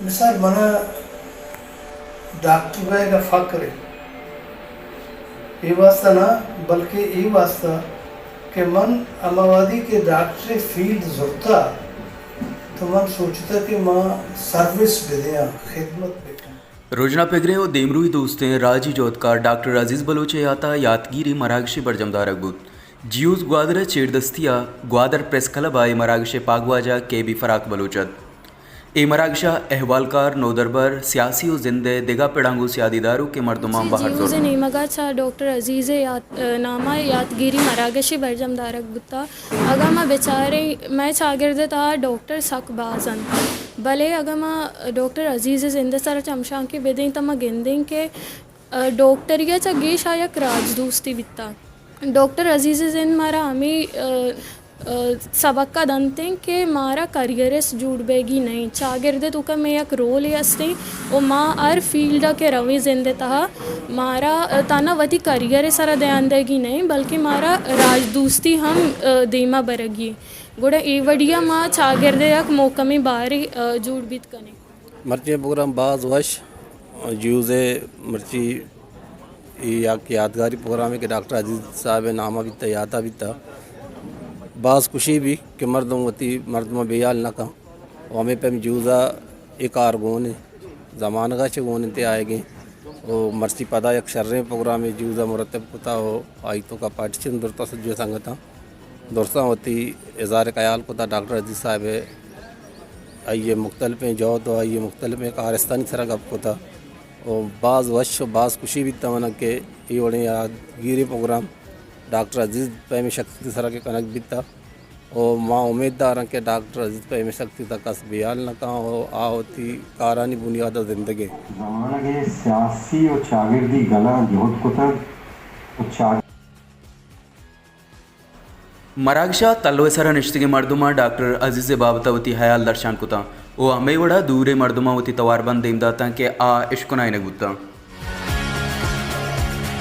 مثال، منا ڈاکٹر بئیگ ءَ فخر اِنت، اے واسطہ نہ، بلکہ اے واسطہ کہ من ہما وہدی کہ ڈاکٹری فیلڈ زرتا، تو من سوچتا کہ ما سروس بدیاں، خدمت بکناں۔ رژنا پگریں ءُ دیمروئی دوستیں راجی جہدکار ڈاکٹر عزیز بلوچ ءِ یات ءَ یاتگیری مراگشے برجم دارگ بوت۔ جیوز گوادر ءِ چیردستی ءَ گوادر پریس کلب ءَ اے مراگش ءِ پاگواجہ کے بی فراق بلوچ ات۔ اے مراگش ءَ احوالکار، نودربر، سیاسی ءُ زند ءِ دگہ پڑاں گوں سیادی داروکیں مردماں بہر زرت۔ جیوز ءِ نیمگ ءَ چہ ڈاکٹر عزیز ءِ یات-، نام ءَ یاتگیری مراگشے برجم دارگ بوت۔ اگاں ما بچاریں، مئے چاگرد ءِ تہا ڈاکٹر سک باز انت، بلے اگاں ما ڈاکٹر عزیز ءِ زند ءِ سرا چمشانکے بدیں تہ ما گندیں کہ، ءَ، ڈاکٹری ءَ چہ گیش آ یک راجدوستے بیتگ۔ ڈاکٹر عزیز ءِ زند مارا ہمے، ءَ، ءَ، سبق ءَ دنت ایں کہ مارا کریئرسٹ جوڑ بیگی نہ ایں۔ چاگرد ءِ توکا مئے یک رولے است ایں ءُ ما ہر فیلڈ ءَ کہ رویں زند ءِ تہا، مارا، ءَ، تہنا وتی کریئر ءِ سرا دھیان دیگی نہ ایں، بلکہ مارا راجدوستی ہم، ءَ، دیما برگی ایں۔ گڑا اے وڑی ءَ ما چاگرد ءِ یک مھکمیں بارے، ءَ، جوڑ بیت کنیں۔ مرچی پروگرام باز وش، جیوز ءِ مرچی اے یک یادگاری پروگرامے کہ ڈاکٹر عزیز صاحب ءِ نام ءَ بیتہ، یات ءَ بیتہ۔ باز خوشی بی کہ مردم وتی مردماں بے ہیال نہ کن ءُ ہمے پیم جیوز ءَ اے کار گون اِنت، زمانگ ءَ چہ گون اِنت آیگ اِنت ءُ مرچی پدا یک شریں پروگرامے جیوز ءَ مرتب کتہ ءُ آئی توکا پارٹیسپیشن زرتہ سجہیں سنگتاں۔ درستاں وتی اظہار خیال کتہ ڈاکٹر عزیز صاحب ءِ، آئی ءِ مختلفیں جہد ءُ آئی ءِ مختلفیں کارستانی سرا گپ کتہ ءُ باز وش ءُ باز خوشی بیتہ منا کہ اے وڑیں یادگیری پروگرام ڈاکٹر عزیز پیمیں شخصیت ءِ سرا کہ کنگ بیتہ ءُ ما امیت داراں کہ ڈاکٹر عزیز پیمیں شخصیت ءَ کس بے ہیال نہ کن ءُ آ وتی کارانی بنیاد ءَ زندگ اِنت۔ زمانگ ءِ سیاسی ءُ چاگردی گلاں جہد کتگ ءُ چاگ- مراگش ءَ تلو ءِ سرا نشتگیں مردماں ڈاکٹر عزیز ءِ بابت ءَ وتی ہیال درشان کتاں ءُ ہمے وڑا دوریں مردماں وتی تواربند دیم داتاں کہ آ اشکنائینگ بوتاں۔